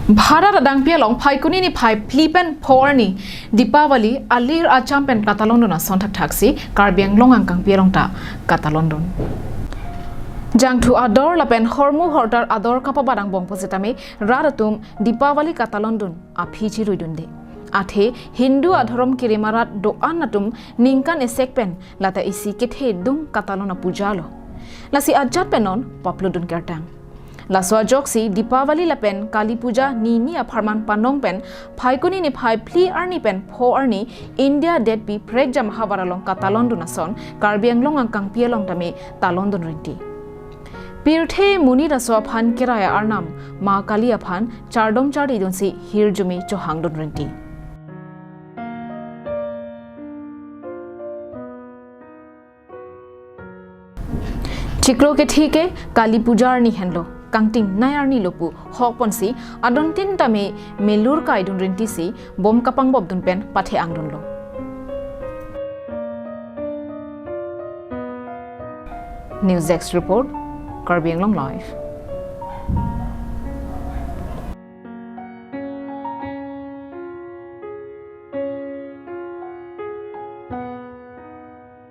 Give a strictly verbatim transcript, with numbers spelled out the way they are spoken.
Bharat adangpi along Phaikuni niphai phli pen pho arni Deepavali alir acham pen katalondun ason thakthaksi Karbi Anglong angkangpi along ta katalondun. Jangthu ador lapen hormu hortar ador kapabat angbong pusitame rat atum Deepavali katalondun aphi chiruidunde. Athe Hindu adhorom kirima rat do-an atum ningkan esek pen lata isi kethe dung katalon apuja lo. Lasi ajat pen non papludun kertang. Laso ajoksi Deepavali lapen Kali Puja nini apharman panong pen Phaikuni niphai phli arni pen pho arni India detpi prekjam havar along katalondun ason Karbi Anglong angkangpi along tame talondun rinti. Pirthe monit aso aphan kerai arnam Ma Kali aphan chardom chardidunsi hirjume chohangdun rinti. Chiklo kethe ke Kali Puja arni henlo, kangting nai arni lo pu hokponsi adontin tame melur kaidun rintisi bom kapangbopdun pen pathe angdunlo. News Desk Report, Karbi Anglong Live.